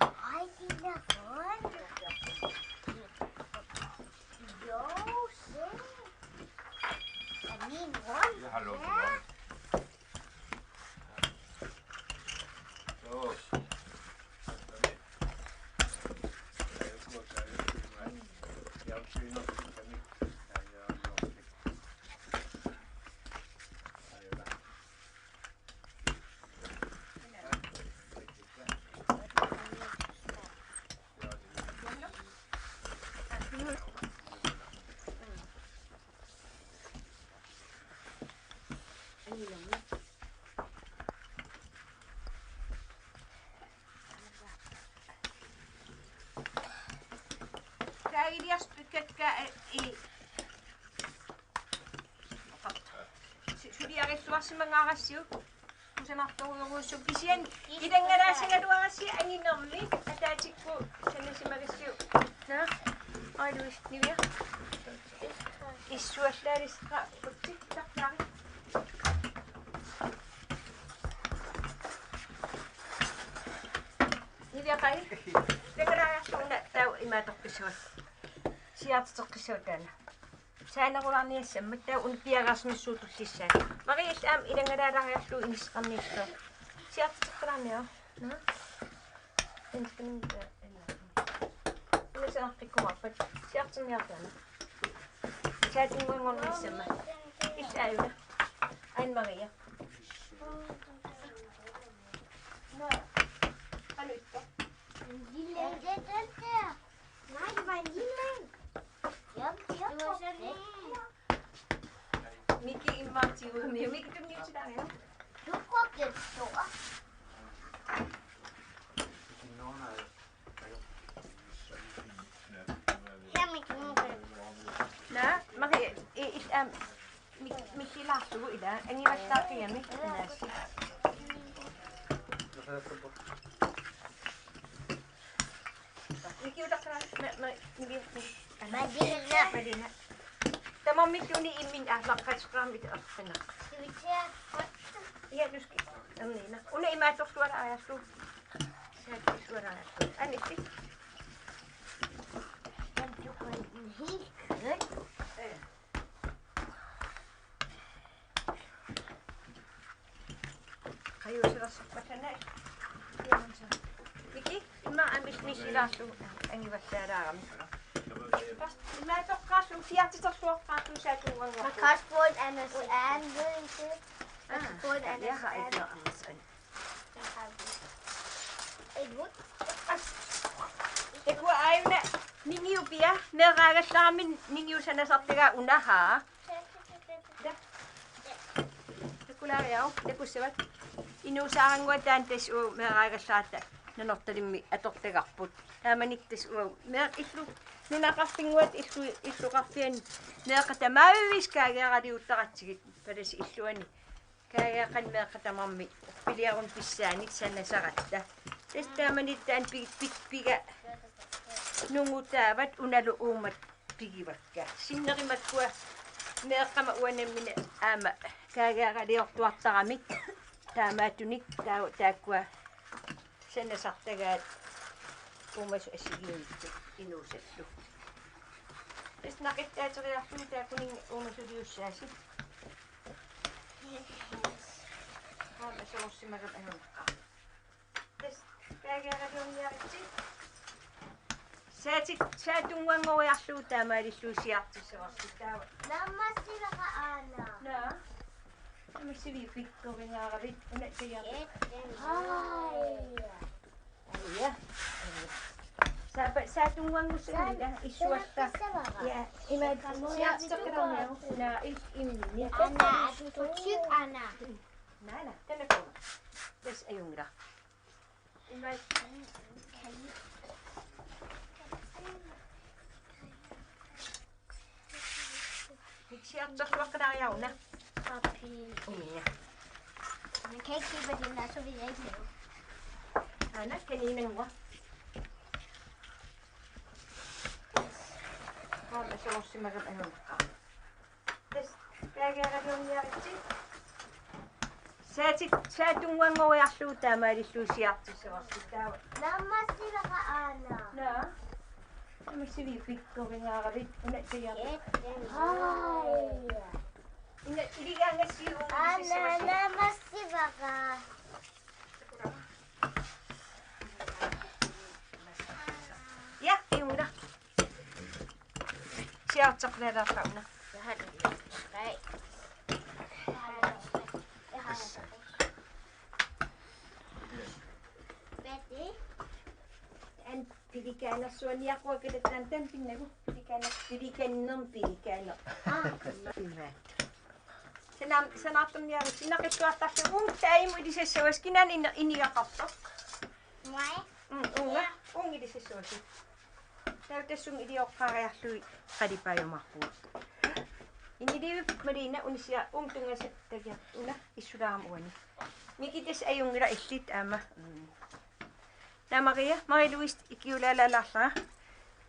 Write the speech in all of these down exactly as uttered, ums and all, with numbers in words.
Ej, det er godt. Jo, se. Er min rundt? Jeg har lukket op. Så. Jeg er jo ikke gået, så jeg er jo ikke gået. Jeg er jo ikke gået. Ilias pikkakka, eh, i-, su-, suliarilluarsimangaarassi. Kusanartorujussuuvoq kisianni ilanngalaassagaluarassi anginermi ataatsikkut sanasimagassi. Naa, oi Louise, Nivia. Issuallaalissaqaaq, utsi, takkari. Nivia qai. Ilanngalaagassi una taava imaattoqqissavat. Siaartiteqqissavat taanna. Saanerulaarniassammat taava una piareersimassuup tullissaat. Maria aamma ilanngalaalaareerlugu inisseqarniassaaq. Siaartiteqqinniarniaruk. Naa. Inskrin, eh, ella. Una sanaqqikkumaarpat. Siaartinniarniaruk. Saatunnguanngornissammat. Illa aajuna. Anne Maria. Naa. Qanoq ittoq? Lille. Nej, det var en lille en. Ja, det var sådan en. Miki immaqa tigummi. Miki, tunniutilaaringa. Du brugte den store. Her, Miki, nu kan du. Naa, Maria, i-, i-, am, Mik-, Mikilaarlugu ila, angivallaaqigami, naassi. Mikiulaqqara, ma, ma, Mikiu-, Madina. Madina. Tamarmilluunniit imminut aallaqqaateqarami arfineq. Skal vi til at... Ja, du skal. Amina. Una imaattorluaraajarlugu. Saattorluaraajarlugu. Anissi. Jamen, du har en helt køn. Ja. Qajuusilersorpassanna. Miki, immaqa aamma Miki, Mikilaarlugu angivallaalaarami. Imaattoqqaarlugu siaartiterluarpaarlugu saatunnguanngorlugu. Man kan også få en Anders And, ved I det? Man kan få en Anders And. Jeg har ikke noget Anders And. Jeg har det. Et hund. Takuuk aajuna ningiupia, meeraagallarami ningiusanasartagaa unaha. Takulaariaruk, takussavat. Inuusaarannguaq taanna tassa uagut meeraagallaaratta Nanortalimmi atortagarput. Taamanikkut tassa uagut mee-, illu-, nunaqarfinnguata illu-, illoqarfiani meeqqat tamaviisa kaageeraliuttaratsigit, palasi illuani. Kaageeqqanik meeqqat tamarmik piliarun pissaanik sanasaratta. Tassa taamanikkut taanna pi-, pi-, piga nungutaavat unalu uumat pigivakka. Sinneri makkua meeqqama uanga nammineq aamma kaageeraliortuartaramik taamaattunik taa-, taakkua sanasartagaat uumasut assigiinngitsut inuusallu. Tassa naqittaateriarlugit taakkuninnga uumasuliussaasi. Aamma soorsimagama anguneqaaq. Tassa kaageeraliorniaritsi. Saatit-, saatunnguanngoriarlugu taamaalillugu siaartissavarsi taava. Naammassivara aana. Naa. Naammassiviuk, pikkorigaaravit, una taja. Ai. Aja. Saapa-, saatunnguanngussammita issuatta. Naammassivara. Ja, ima siaartiteqqinniaruk. Naa, il-, imminni. Anna, er du for tyk, Anna? Naa, naa, den er god. Tassa ajunngilaq. Siaartorluaqqinniaruk una. Papi. Umiaq. Man kan ikke se, hvad den er, så vil jeg ikke lave. Aana, kaninannguaq. Aamma soorsimagama anguneqaaq. Tassa kaageeraliorniaritsi. Saatit-, saatunnguanngoriarlugu taamaalillugu siaartissavarsi taava. Naammassivara aana. Naa. Naammassiviuk, pikkorigaaravit, una taja. Ai. Ina iligaangassiuunga. Aana, naammassivara. Ja, ajunngilaq. Siaarteqqinniarlugu una. Jeg har det. Nej. Jeg har det. Jeg har det. Hvad er det? En pelikaanersuaniaquakka taanna, taanna pinnagu. Pelikaaner-, pelikannermi pelikaaneq. Ah. Imaat. Sanam-, sanaartorniaruk, sinaqittuartarlu, uunga taimut ilisassavasi, kinaana ini-, inigaqartoq? Mig? Mm, uunga, ja. Uunga ilisassavasi. Taava tassunga ilioqqaariarlugit qalipaajumaarpugut. Iniliivik Malina unisia um tungasattagia una issulaarama uani. Miki tassa ajunngilaq illit aamma. Mm. Taava Maria, Marie-Louise ikiulaalaalaarlara.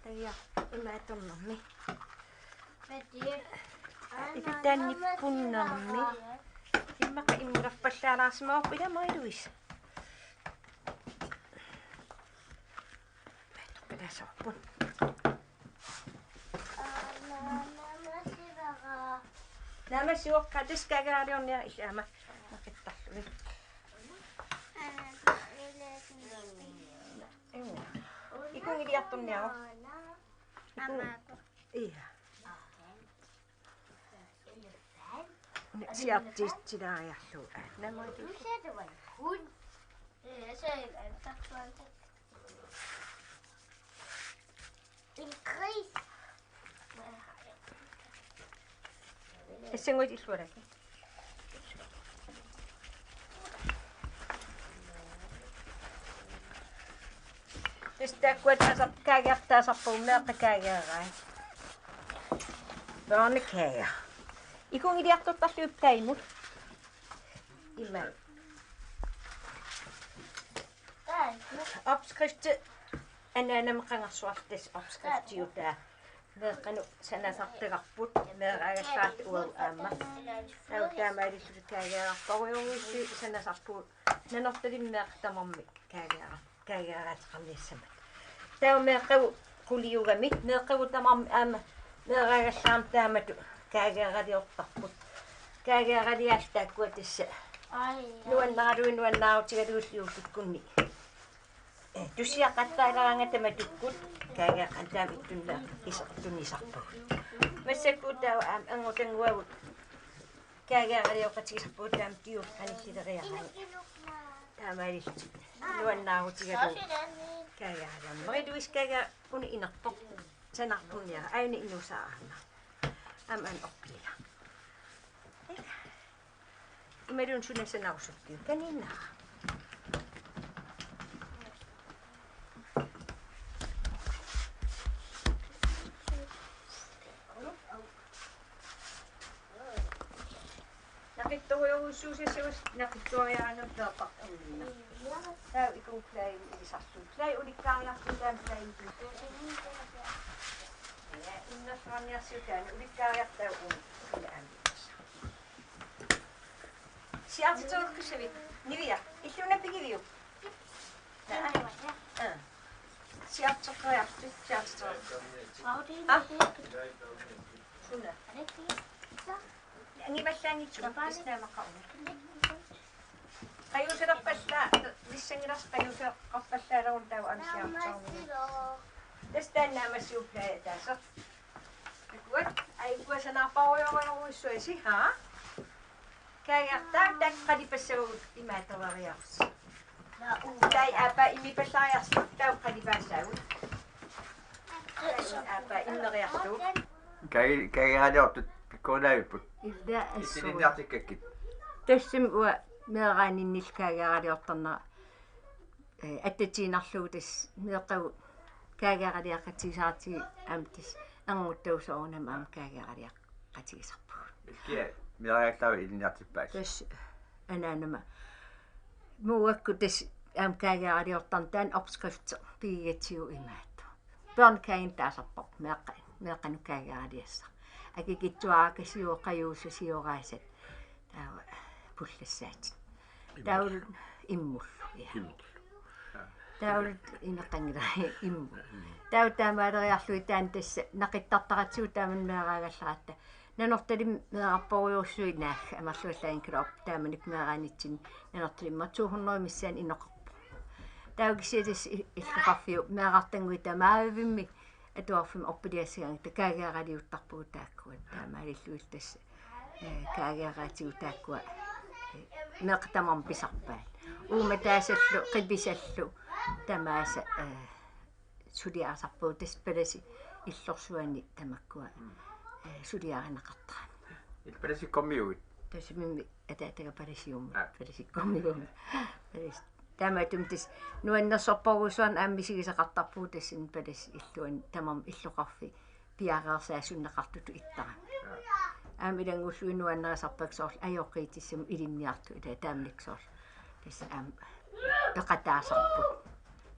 Tagia imaatornermi. Ikitanippunnermi. Immaqa immilerpallaalaarsimavoq ila Marie-Louise. Imaattoqqilaasorput. Naammassivoq, tassa kaageraaliorniaruk illit aamma naqittarlugit. Ikunngiliartorniaruk. Iku-, ia. Una siartitsilaariarlugu. Naammassivoq. En gris. Assanguit illualaki. Tassa taakkua taasar-, kaageertaasarpagut meeqqat kaageerai. Børnekager. Ikunngiliartortarlugit Play-mut. Ima. Opskrifti anaanama qangarsuarli tassa opskriftiutaa. Meeqqanut sanasartagarput, meeraagallaartut uagut aamma. Taava taamaalilluta kaageerartorujussuit sanasarpugut. Nanortalimmi meeqqat tamarmik kaageera-, kaageeraateqarniassammata. Taava meeqqagut quliugamik, meeqqagut tamarmik aamma meeraagallaarmata taamatut kaageeraliortarput. Kaageeraliaallu taakkua tassa. Ai, ai. Nuannaralugit nuannaarutigalugillu juullukkunni. Eh, tussiaqattaalaaraangat tamatukkut kaageeqqanik taama ittunik isertunisarpagut. Massakkut taava aamma angutanguagut kaageeralioqatigisarpagut taama tiup qanillileriaraangat. Taamaalilluta nuannaarutigalugu kaageeraliorneq. Marie-Louise kaagera una inerpoq. Sanarpunniara aina inuusaarama. Aamma aana orpiliga. Imaluunniit suna sanarusukkiuk? Kaninnara? Naqittorujussuussassavasi naqittuariaanngilaq peerpaqarnina. Taava ikuuklain ilisarlugu. Taava ulikkaariarlugu taama taama. Ja, innersuarniarsiuk taanna ulikkaariartagu una aamma. Siaartitseqqissavit, Nivia, illuuna pigiviuk? Aa. Siaarteqqeriarlutit, siaartitseqqissavat. Aa? Suna. Angivallaanngitsugut, isnaamaqaruna. Qajuusalerpallaa, lissanngilarsi qajuusalerpallaalerun taava aamma siaartitseqqissavat. Tassa taanna aamma siuplaa taaseq. Takuat, ai, kuasanaarpaarujorujussuasi, ha? Kaageertaa taakku qalipassavagut imaattoriarsi. Tai aappaat immipallaariarsi taakku qalipaassaagut. Aappaat immeriarlugu. Kaagi-, kaageeraliortut pikkorilaavipput. Illa assut. Issilinniartikkakkit. Tassami uanga meeraaninnillu kaageeraliortarnera. Eh, attatiinnarlugu tassa meeqqagut kaageeraliaqatigisaratsigu aamma tassa anguttausoorunami aamma kaageeraliaqatigisarpugut. Illit meeraagallaavit ilinniartippaat? Tassa anaanama. Muakkut tassa aamma kaageeraliortarneq taanna opskrifti pigigatsigu imaattoq. Børnekagen taasarparput meeqqa-, meeqqanut kaageeraliassaq. Akikitsuarakasiuvoq qajuusasioraasat. Taava pullassaatit. Taavalu immullu, ja. Immullu. Taavalu ineqqanngilaq immut. Taava taamaaleriarlugit taanna tassa naqittartaratsigu taamani meeraagallaratta. Nanortalimmi meerarporujussuit naagga amerlavallaanngikkaluarput taamanikkut meeraanitsinni Nanortalimmi to hundrede missaani inoqarpoq. Taava kisianni tassa i-, illoqarfiup meerartannguit tamaavimmi atuarfimmi orpiliassagaangatta kaageeraliuttarpugut taakkua taamaalillugit tassa. Eh, kaageeraatigut taakkua, eh, meeqqat tamarmik pisarpaat. Uumataasallu, qipisallu, tamaasa, eh, suliarisarpagut tassa palasi illorsuani tamakkua, eh, suliarineqartarami. Illit palasikkormiuit? Tassami ataataga palasiummut, aa, palasikkormiummut. Palas-, Taamaattumik tassa nuannersorpassuarnik aamma misigisaqartarpugut tassani palassi illuan tamarmik illoqarfik piareersaasunneqartutut ittara. Aamma ilanngullugit nuannarisarpakka soorlu ajoqiitissamut ilinniartut ilaa taamanikkut soorlu. Tassa aamma peqataasarput.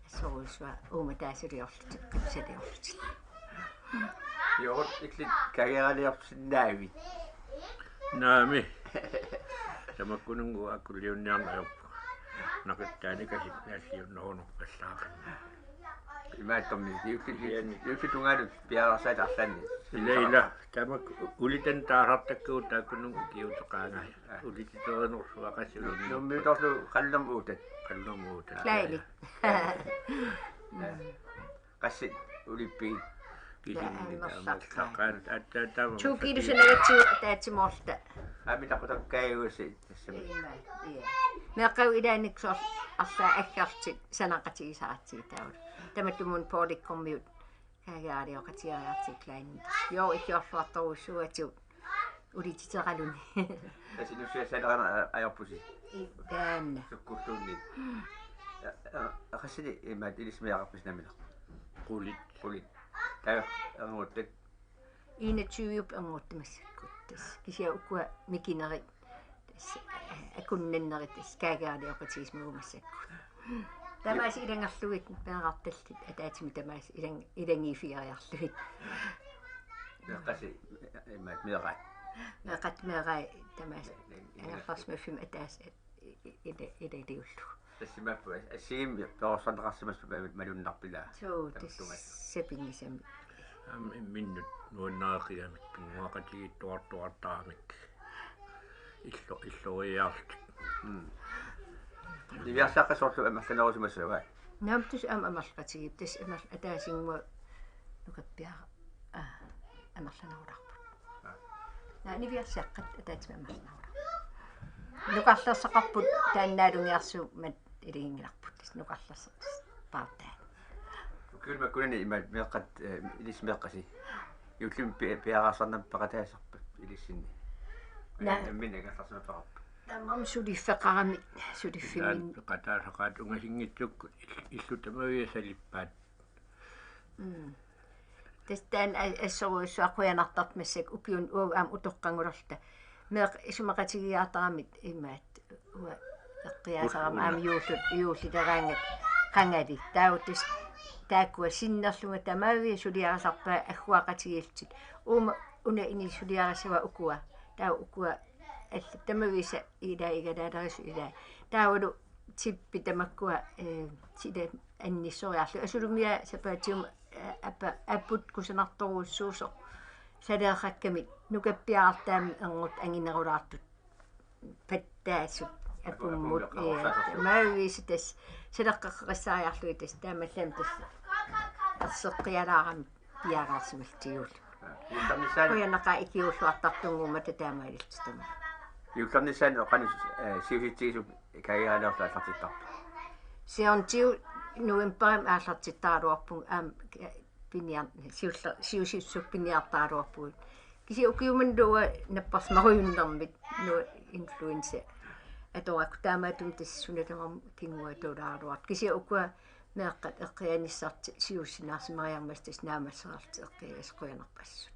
Assorujussuaq uumataasuliorlutik, qipsaliorlutik. Joorut illit kaageeraliorsinnaavit? Naamik. Tamakkununnga akuliunniarneq ajorpunga. Naqittaanikasik naalliunnerunerpallaaqimmat. Imaattormi, juulli-, juulli-, juullitungaanut piareersaatit arlaanni. Ila, ila. Tamakku ulitannik taasartakkagut taakkununnga ukiuteqaangaat. Aa. Ulititoorinersuaqassuullu. Nuummiutoorlugu qallunaamut uutat. Qallunaamut uutat. Klaanik. Aa. Qassit ulippigit? Kisimik aamma aamma taqqaat attaataama. To kilo sanagatsigu ataatsimoorluta. Aamma taqutakkaajussi tassami. Ima, ia. Meeqqagut ilaannikkut soorlu arlaat aggerlutik sanaqatigisaratsigit taavalu. Tamatumunnga Poorlikkormiut kaageeralioqatigiiaartigit Klaanik. Joo, ikiorluartorujussuuatigut. Ulititeraluni. Tassa inussiassaaleqarneq ajorpusi. Ii, taanna. Sukkulluunniit. Aa, aa, qassinik imaat ilissi meeraqarpisi nammineq? Qulit. Qulit. Taava ernguuttat? Enogtyve ernguuttat massakkut. Tassa kisianni ukua mikinerit. Tassa, aa, akunnannerit tassa kaageeralioqatigismagit massakkut. Tamaasa ilanngarlugit meerartallit ataatsimik tamaasa ilang-, ilanngiffigiarlugit. Meeqqasi, imaat meeqqat. Meeqqat meeqqat tamaasa. Angerlarsimaffimmi ataaseq i-, i-, ila-, ilaliullugu. Tassami assigiimmik perorsarneqarsimasut ma-, malunnarput ilaa. Suu, tamattumalu. Tassa sapinngisamik. Aamma imminnut nuannareqigamik pinnguaqatigiittuartuartaramik. Illo-, illoriiaarlutik. Mm. Niviarsiaqqat soorlu amerlanerusimassavat? Naamik tassa aamma amerlaqatigiipput, tassa amerl-, ataasinngua nukappiaraq, aa, amerlanerulaarput. Aa. Naa, niviarsiaqqat ataatsimik amerlanerulaarput. Nukarlersaqarput taannaalungiarsuummat ilaginngilarput, tassa nukarlerseqarpaartaat. Ukiut makkunani imaat meeqqat, eh, ilissi meeqqasi. Juullimi pi-, piareersarnermi peqataasarpat ilissinni? Naa. Nammineq angerlarsimappaqarpa? Tamarmik suliffeqaramik, suliffimmin. Ilaanni peqataasaqaat ungasinngitsukkut ill-, illut tamaviisa salippaat. Mm. Tassa taanna a-, assorujussuaq qujanartartoq massakkut ukiuni uagut aamma utoqqanngorluta. Meeqqat isumaqatigiiaartaramik imaat uanga eqqiaasarama aamma juullu-, juullileraangat qangali. Taava tassa taakkua sinnerlunga tamaviisa suliarisarpaat agguaqatigiillutik. Uuma una inissi suliarissavaat ukua. Taava ukua allat tamaviisa ilaa igalaalerisut ilaa. Taavalu tippit tamakkua, eh, sila annissoriarlugit. Asulumia sapaatium, eh, apa-, aput kusanartorujussuusoq. Saleeqqakkamik nukappiaraq taama ernguuttut anginerulaartut. Pattaasut, apummut, apummut, ja, apummut, tamaviisa tassa saleqqeqqissaariarlugit tassa taamaallaat tassa erseqqialaarami piareersimallutigullu. Juullernissaani. Qujanaqaaq ikiuulluartartunnguummata taamaalilluta tamaat. Juullernissaani qanoq, eh, siusitsigisumik kaageeraliorlutit aallartittarpit? Siornatigut novembarimi aallartittaraluarpugut aamma, eh, piniar-, siuller-, siusissutsit piniartaraluarpugut. Kisianni ukiumut uanga napparsimarujunnermik uanga influenza atorakku taamaattumik tassa suna tamarmi kinguaattuulaaraluartoq. Kisianni ukua meeqqat eqqianissartik siusinnaarsimariarmata tassa naammassereerlutik eqqiagassi qujanarpasisut.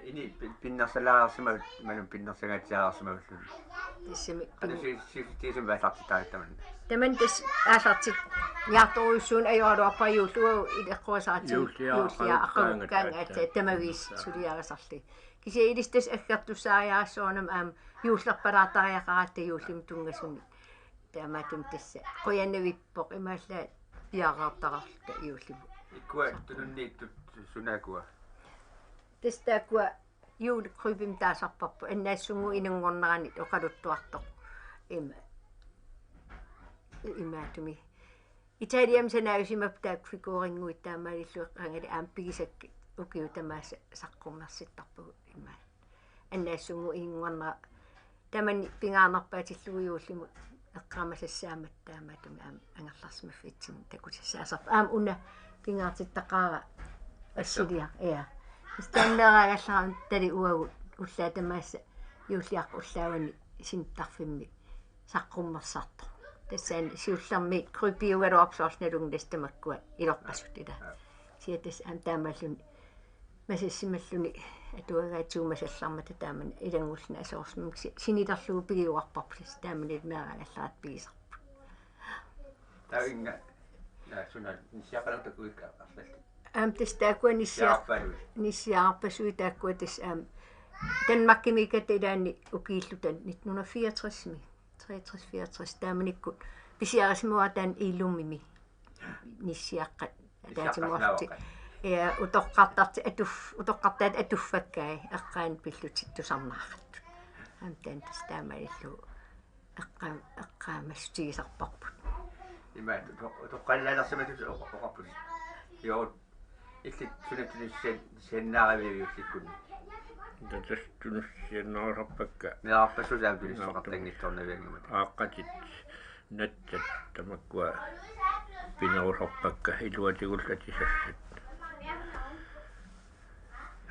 Ini pi-, pinnersalaarsimavit, imaluunniit pinnersangaatsiarsimavilluni. Tassami qanoq pin-, si-, si-, siusissutsimik aallartittaratta tamanna? Tamanna tassa aallartittartorujussuuneq ajoraluarpara juulli uagut ileqquasaratsigu juulliaq juulliaq aqagukkaangat aqagukkaangat aatsaat tamaviisa suliarisarlugit. Kisianni ilissi tassa aggertussaariarissoornami aamma juullerpalaartariaqaratta juullimi tunngasunik. Taamaattumik tassa qujanavippoq imaallaat piareertarluta juullimut. Ikkua tununniittut sunaakua? Tassa taakkua julekrybemik taasarparput, annaassunnguup inunngornerani oqaluttuartoq. Ima. Imaattumik. Italiami sanaajusimapput taakku figurinnguit taamaalillugit qangali aamma pigisakka ukiut tamaasa saqqummersittarpagut imaat. Annaassunnguup inunngornera tamanna pingaarnerpaatillugu juullimut eqqaamasassaammat taamaattumik aamma angerlarsimaffitsinni takutissaasarpoq. Aamma una pingaartittaqaara assiliaq, ja. Tassa taanna meeraagallarami tali uagut ullaat tamaasa juulliaqqap ullaavani sinittarfimmi saqqummersartoq. Tassani siullermi krybiugaluarput soorlu nalunngilaat tamakkua ilorpasut ila. Kisianni tassa aamma taamaalilluni masassimalluni atuagaatigut masallarmata taamani ilanngulluni asoorsimamik si-, sinilerlugu pigiuarparput tassa taamani meeraagallarata pigisarput. Taava inga, ja, suna nissiaqqanertut uikka arlallit. Aamma tassa taakkua nissiaq-, Siaarpalui. Nissiaarpasui taakkua tassa aamma Danmarkimiikkatta ilaanni ukiulluta nitten hundrede fireogtres-imi. Treogtres fireogtres taamanikkut pisiarisimavara taanna Illumimi. Nissiaqqat ataatsimoorlutik. Nissiaqqat. Ja, utoqqartartut atuf-, utoqqartaat atuffakkai eqqaanni pillutik tusarnaarattut. Aamma taanna tassa taamaalillugu eqqaa-, eqqaamassutigisarparput. Ima to-, to-, toqqaannaalersimatut oqa-, oqarput. Joo, illit suna tunissian-, siannaaraviuk juullikkunni? Tassa tunissiannaarusarpakka. Meerarpassuit aamma tunissoqartanngitsoornavianngimmat. Aaqqatit natsat tamakkua pinerusarpakka iluatigullu atisassat.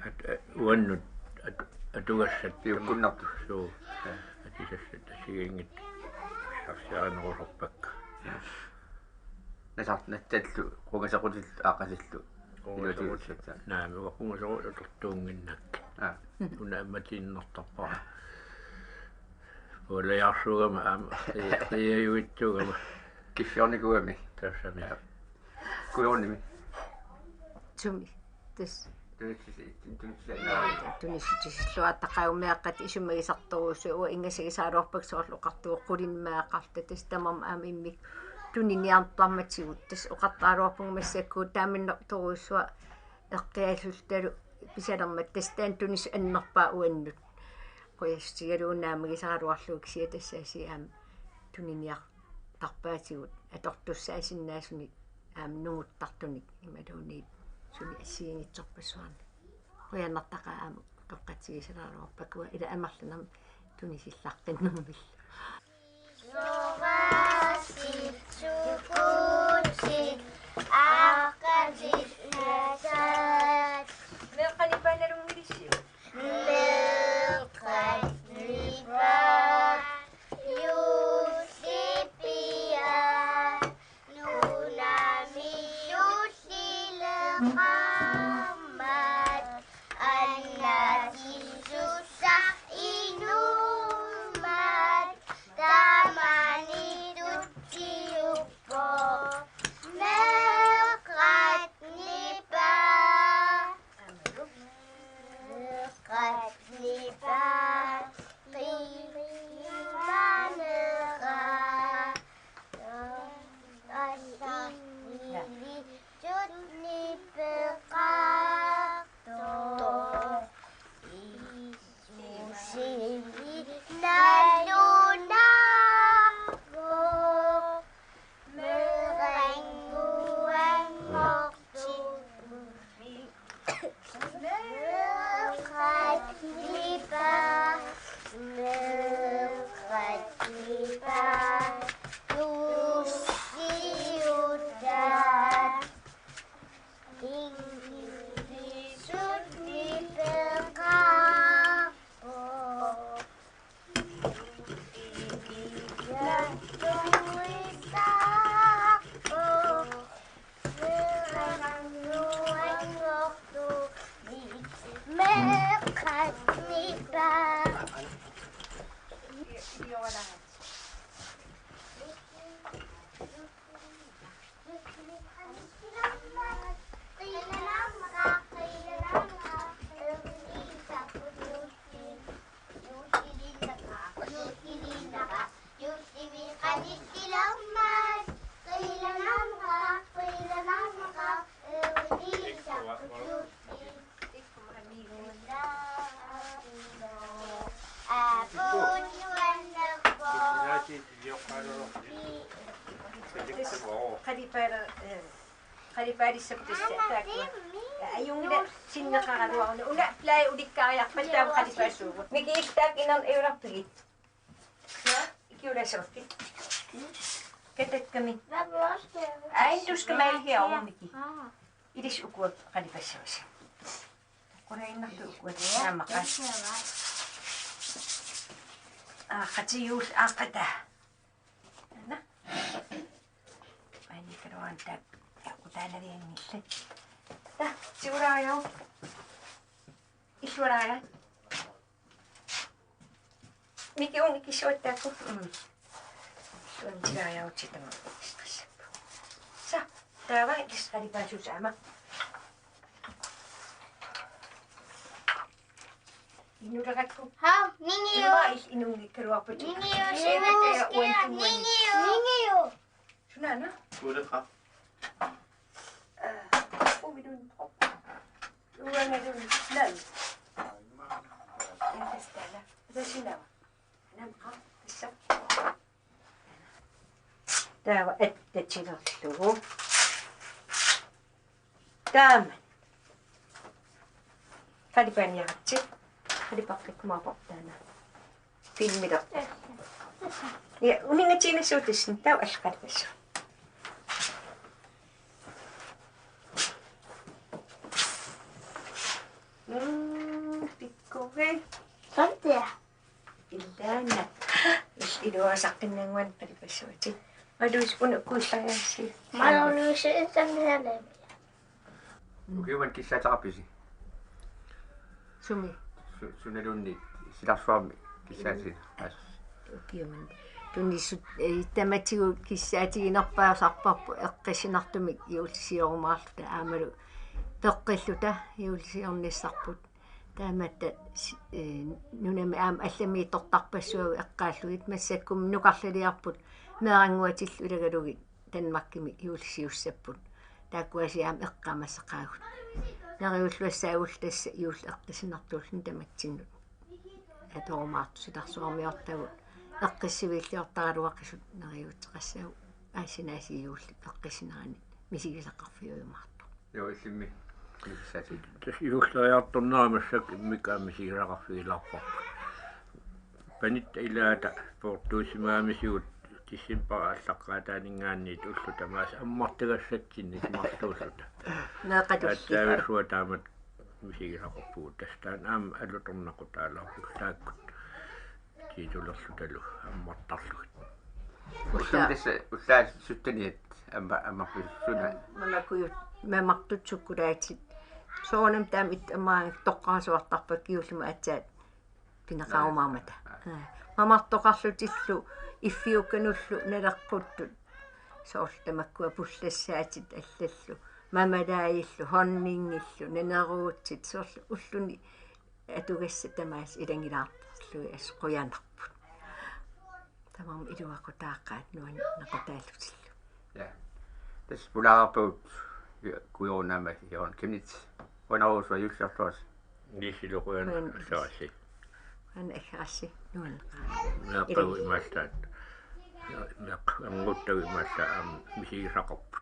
At-, a-, uannut at-, atugassat piukkunnartut. Suu. Ja. Atisassat assigiinngitsut saaffiarinerusarpakka. Nasar-, natsallu, qungasequtillu, aaqqatillu. Qungasequtit. Iluatigullu. Naamik, qungasequtit utertuunnginnakkit. Aa. Una ammatiinnartarpara. Pualajaarsuugama aamma, ri-, riajuitsuugama. Kiffiornikuugami. Tassami. Ja. Kujornimi. Sumi. Tassa. Tunissi-, tunissi-, tunissutissilluartaqaat meeqqat isumagisartorujussuit uanga ingasagisaraluarpakka soorlu oqartugut qulinimaaqqarta tassa tamarmik aamma immikkut tuniniartarmatigut tassa oqartaraluarpunga massakkut taamaannertorujussuaq eqqiasulluta pisalermat tassa taanna tunissut annerpaaq uannut. Qujassutigalugu naammagisaraluarlugu kisianni tassa aasiit aamma tuniniartarpaatigut atortussaasinnaasunik aamma nunguttartunik imaluunniit sunik assigiinngitsorpassuarnik. Qujanartaqaaq aamma utoqqatsigisalaruarpakka ila amerlanermik tunisillaqqinnermillu. Soraasitsukutsit aaqqatit nasat. Meeqqat nipaat nalunngilissiuk? Meeqqat nipaat juullipiaat. Nunami juullileqarmat annaasissussaq inuummat taamani tutsiuppoq. Meeqqat nipaat. Meeqqat nipaat qimanera. Asaqqivi tutni peqartoq. Isusivi nalunarpoq. Meranguanngortunik. Meeqqat nipaat, meeqqat nipaat, tussiutaat. Ingilisut nipeqarpoq. Qalipaalissappat tassa taakkua. Ajunngilaq sinneqaraluaruni. Una playa ulikkariarpat taava qalipaassuugut. Miki, taakku inerneq iularpigit? Ikiulaassavarpit? Katakkami. Ej, du skal male herovre, Miki. Ilissi ukua qalipassavasi. Qulaannartut ukua naamaqaat. Aaqqatigut aaqqataa. Anna. Anta, kutaanalianngillat. Ta, siulaaja. Illualaaja. Miki ungi kissuattaakku. Mm. Illuanni siulaaja utsitama. Sa, taava ilisqalipaasuusama. Inulerakku. Hau, ningiu. Ilma il inunngikkaluarput. Ningiu, Ee, siva, taja kia, uantunngani. Ningiu. Ningiu. Sunaana? Kuuleqa. Aa, uminun. Uangalun. Nan. Infestala. Tasinava. Namqa. Tassa. Taava attatilerlugu. Taama. Qalipaaniaratsi. Qalipaqqikkumaarpoq taanna. Filmilerpoq. Ja, uninngatiinnassuutissin taava alqalipassu. Mm, pikkui. Santia. Illaana. Il-, iluarisaqqinnannguanik qalipassuatit. Maluus una kuullariassi. Maluus insammianeemi. Ukiumut kissaateqarpisi? Sumi? Su-, sunaluunniit silarsuarmi kissaati-. Ukiumut. Tunissut, eh, tamatigut kissaatiginerpaasarparput eqqissinermik juullisiormaarluta aammalu peqqilluta juullisiornissarput. Taamatta s-, eh, nunami aamma allamiittortarpassuagut eqqaallugit massakkut nukarlaliarput meerannguatillu ilagalugit Danmarkimi juullisiussapput. Taakkuasiit aamma eqqaamasaqaagut. Neriulluassaagut tassa juulli eqqissinertuulluni tamatsinnut. Atorumaartut silarsuarmiortagut eqqissiviilliortaraluaqisut neriuuteqassaagut. Aasinaasi juulli eqqissinerani misigisaqarfiujumaartoq. Joo, illimmi. Kissaatit. Tassa juulleriartornera massakkut immikkut aamma misigisaqarfigilaarparput. Panitta ilaata poortuusimagamisigut decembarip aallaqqaataaninngaanniit ullut tamaasa ammartagassatsinnik marluulluta. Neqatulli. Aatsaavissua taamatut misigisaqarpugut. Tassa taanna aamma alutornaqutaalaarullaakkut. Tiitulerlutalu ammartarlugit. Ullumi tassa ullaat sytteniat amma-, ammarpisi suna? Mamakujut, mamartut sukkulaatit. Soorunami taama it-, aamma toqqarasuartarpakka juullimi aatsaat pineqarumaarmata. Aa. Aa. Mamartoqarlutillu iffiukkanullu naleqquttut. Soorlu tamakkua pullassaatit allallu. Mamalaajillu, honningillu, naneruutsit, soorlu ulluni atugassat tamaasa ilanngilaartarlugit assut qujanarput. Tamarmik iluaqutaaqaat nuannequtaallutillu. Ja. Tassa pulaarpagut Kujorunaama Jørgen Chemnitz. Qujanarujussuaq juullisiorluarisi. Niisilu qujan-. Qujan-. Assaassi. Qujan-, assaassi nuanneqaaq. Meeqqagut imaallaat. Ja, meeqqat anguttagut imaallaat aamma misigisaqarput.